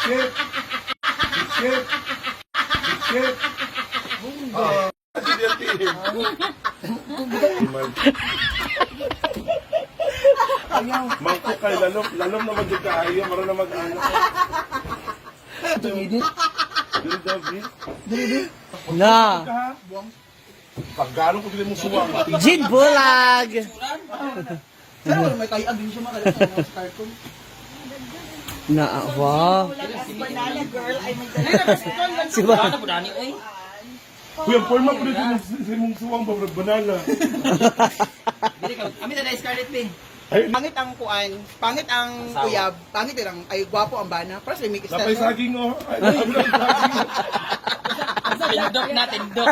Shit! Shit! Shit! Mangko kay lalom, lalom na magyud kaayo, maro na mag-ano. Dili daw, Bi. Na. Paggalong ko dili mong suwang. Jin Bulag. Pero may kayag din siya mga sa cartoon. Na, wow. Banana girl ay may dala. Si ba? Kuya, ang forma po dito sa mong suwang ba, brad, banana. Kami na Scarlett B. Ay, Pangit ang kuan, pangit ang uyab, pangit ang ay gwapo ang bana. Para sa make napay saging oh. Ay, napay saging. Tindok na, tindok.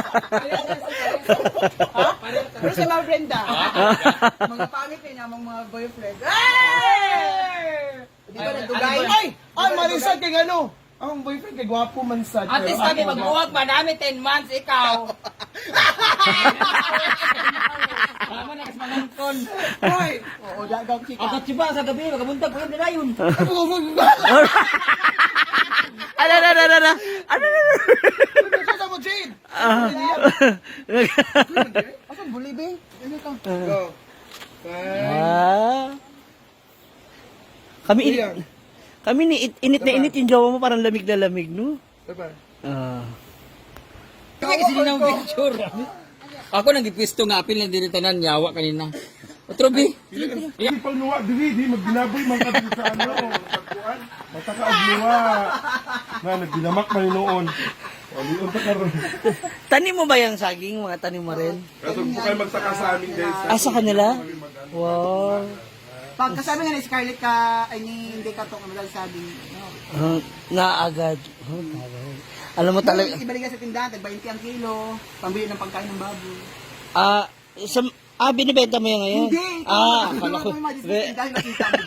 Pero sa mga Brenda, mga pangit rin among mga boyfriend. Ay! Di ba nagdugay? Ay! Ay, marisad kay ano? Ang boyfriend kay gwapo man sad. At least kami magbuwag pa namin 10 months, ikaw. Tama na kasi manangkon. Hoy! Oo, dagaw chika. Agad siya sa gabi, magabuntag ko yun na yun. Ano, ano, ano, ano, ano, ano, Ano mo, Jade? ano? Asan buli be? Ano ka? Go. Ah. Kami init, kami ni init na init yung jowa mo, parang lamig na lamig, no? Diba? Ah. Kasi sila ng picture. Ako nang gipwisto nga apil na diri tanan yawa kanina. Otro B. Hindi pang nuwa, dili, di, magbinaboy man ka dito sa ano, pagkuan. Mataka og nuwa. Na, nagbinamak man noon. O, lion ta karon. Tanim mo ba yung saging? Mga tanim mo rin? Kaso kung kayo magsaka sa amin, guys. Ah, sa kanila? Wow. Pag kasama nga ni Scarlett ka, ay ni hindi ka to kamadal sabi. No. Ah, na agad. Oh, taray. Alam mo talaga. Ibalik sa tindahan, tag 20 ang kilo, pambili ng pagkain ng baboy. Ah, sa, ah, binibenta mo yan ngayon? Hindi! Ah, akala ko. Ano mga tindahan nakita mo.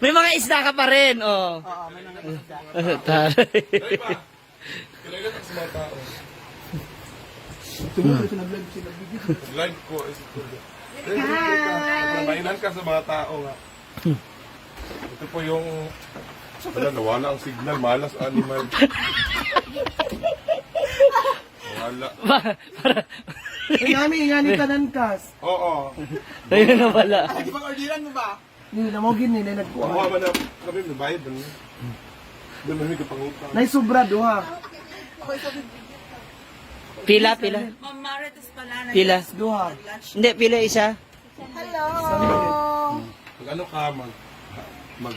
May mga isda ka pa rin, oh. Oo, may mga isda. Taray. Kailangan sa mga tao. Siguro sila vlog sila video. Live ko is ito. Hi! ka sa mga tao nga. Ito po yung... Wala, nawala ang signal. Malas animal. Wala. Para, Ingami, ingani tanan kas. Oo. ayun na wala. Di ba orderan mo ba? Ni namogin ni na nagkuha. Kuha ba na kami nabayad ba niya? Doon namin kapangutang. Nay sobra duha. Pila, pila. Pila. Duha. Hindi, pila isa. Hello! Pag ano ka, mag... Mag...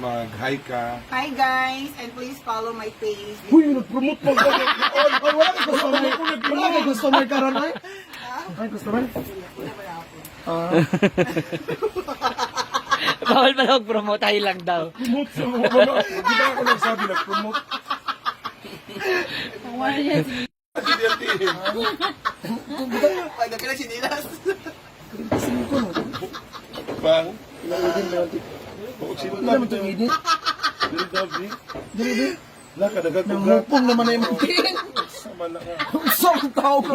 Mag-hi ka. Hi guys, and please follow my page. Uy, nag-promote pa ka. Ay, wala kay customer. Wala kay customer karon ay. Ay, customer. Ah. Bawal pala mag-promote, tayo lang daw. Promote sa mga mga. Di ba ako nagsabi nag-promote? Ay, nagkala sinilas. Bang. Wala man tong init. Dili daw, Bi. Dili di. Wala ka, dagat ko Nangupong naman na yung mga tiin. Sama na ka. Isang tao ka.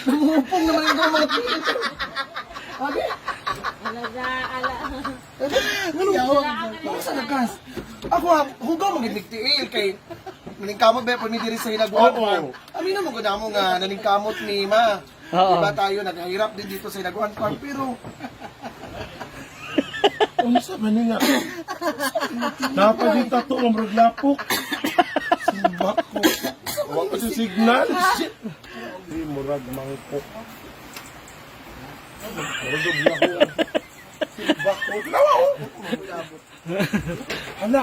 Nangupong naman yung mga tiin. Abi? Ano? Ano sa nakas? Ako ha, hugaw magitig tiil kay naningkamot ba pag diri sa Hinaguan. Oo. Amin na mo gud mo nga naningkamot ni ma. Oo. Diba tayo naghahirap din dito sa Hinaguan Park pero Unsa man ni nga? Dapat dito to ang maglapok. Simbak ko. Wa pa sa signal. Shit. Di murag mangkok. Murag og laho. Simbak ko. Lawa oh. Hala,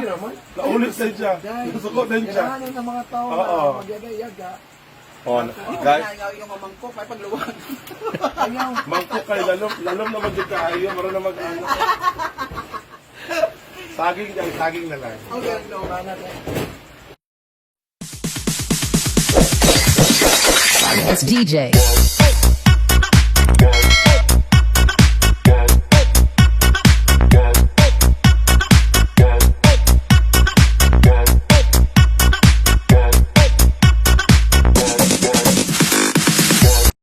naulit sa siya. Nasuko din siya. ganahan ng mga tao Oo. na magyada-yaga. Oh, Hindi mo guys, ginagawa yung mamangkok, may pagluwag. Ayaw. mangkok kay lalom, lalom na magyud kaayo, maro na mag-ano. Saging dahil saging na lang. Okay, no. It's DJ.